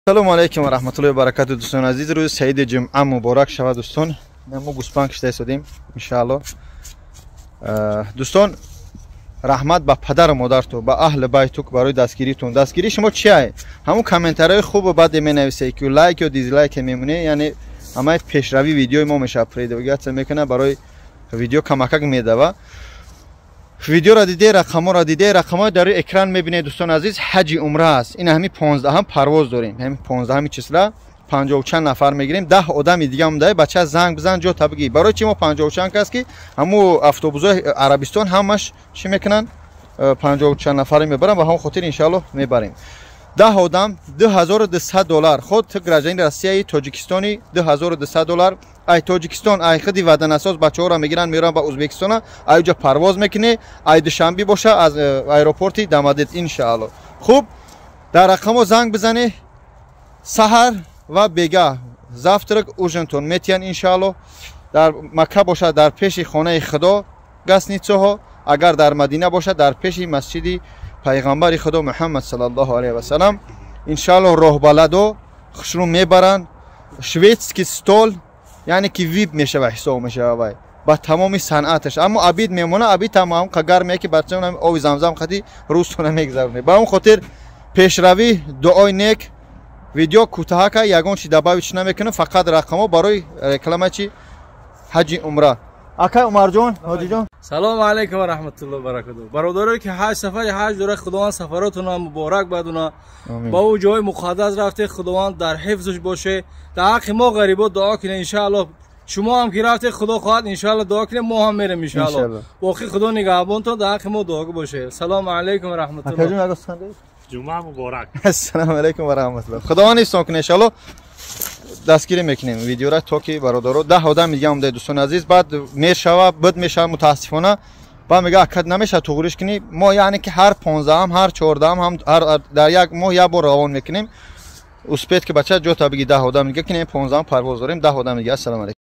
Салому алайкум ва раҳматуллоҳи ва баракату, дӯстони азиз. Рӯзи саиди ҷумъа муборак шавад, дӯстон. Мо гӯспанд кишта истодем, иншаалло. Дӯстон, раҳмат ба падару модарту, ба аҳли байту барои дастгиритон. Дастгирии шумо чия? Ҳамун комментариҳои хубу баъде менависед, ки лайк ё дизлайк мемонед, яъне ҳамаи пешравии видеои мо мешавад, продвигаться мекунад, барои видео камакак медава. Видеоро диде, рақамҳоро диде, рақамҳои дар рӯи экран мебинед, дӯстони азиз. Ҳаҷи умра аст. Ин ҳами 15-ам парвоз дорем. Ҳами 15-ами числа 50 чанд нафар мегирем, 10 одами дига монда. Бача, занг бизан, ҷо та бигӣ. Барои чи мо 50 чанд кас, ки ҳаму автобусҳои Арабистон ҳамаш чӣ мекунанд, 50 чанд нафаре мебаранд. Ба ҳамон хотир, иншаалло, мебарем 10 одам. 2200 доллар. Худ ту гражданини Россияи, Тоҷикистони, 2200 доллар. Ай Тоҷикистон, ай худи ваданасоз бачаҳоро мегиранд, меоранд ба Ӯзбекистона, ай ҷо парвоз мекунӣ. Ай Душанбе боша, аз аэропорти Домодедово, иншаалло. Хуб, дар рақамҳо занг бизанӣ. Саҳар ва бегаҳ завтрак, ужинтон метиҳанд, иншаалло. Дар Макка бошад, дар пеши хонаи Худо гостиницаҳо, агар дар Мадина бошад, дар пеши масҷиди пайғамбари Худо Муҳаммад саллаллоҳу алайҳи васалам, иншаалло. Роҳбаладо хушрӯ мебаранд, шведский стол, яъне ки вип мешава, ҳисоб мешава вай ба тамоми санъаташ. Аммо обед мемона, обед ҳам қадар ме ки бачаон оби замзам қади рӯзтона мегзаронед. Ба он хотир пешравӣ, дуои нек. Видео кӯтаҳака, ягон чи добавить намекунам, фақат рақамҳо барои реклама чи ҳаҷи умра. Акай Умарҷон, ҳоҷиҷон. Салому алайкум ва раҳматуллоҳи ва баракатуҳ. Бародарое ки ҳаҷ, сафари ҳаҷ дора, Худованд сафаротонро муборак бадуна. Ба ӯ ҷои муқаддас рафте, Худованд дар ҳифзш боше. Дар ҳаққи мо ғарибо дуо кунед, иншааллоҳ. Шумо ҳам ки рафте, Худо хоҳад, иншааллоҳ, дуо кунед, мо ҳам мерем, иншааллоҳ. Боқӣ Худо нигаҳбонтон, дар ҳаққи мо дуо боше. Салому алайкум ва раҳматуллоҳ. Ҷумъа муборак. Ассалому алайкум ва раҳматуллоҳ. Худованд ҳифзтон кунад, иншаалло. Дастгирӣ мекунем видеора, то ки бародаро, 10 одам дига омда, дӯстони азиз. Баъд мешава, буд мешава, мутаассифона. Баъд мега: «Акад, намешава туғриш кунӣ?» Мо, яъне ки, ҳар 15-ам, ҳар 14-ам ҳам дар як моҳ як бор равон мекунем. Успеть ки, бача, ҷота биги. 10 одам дига ки 15-ам парвоз дорем, 10 одам дига. Ассалому алайкум.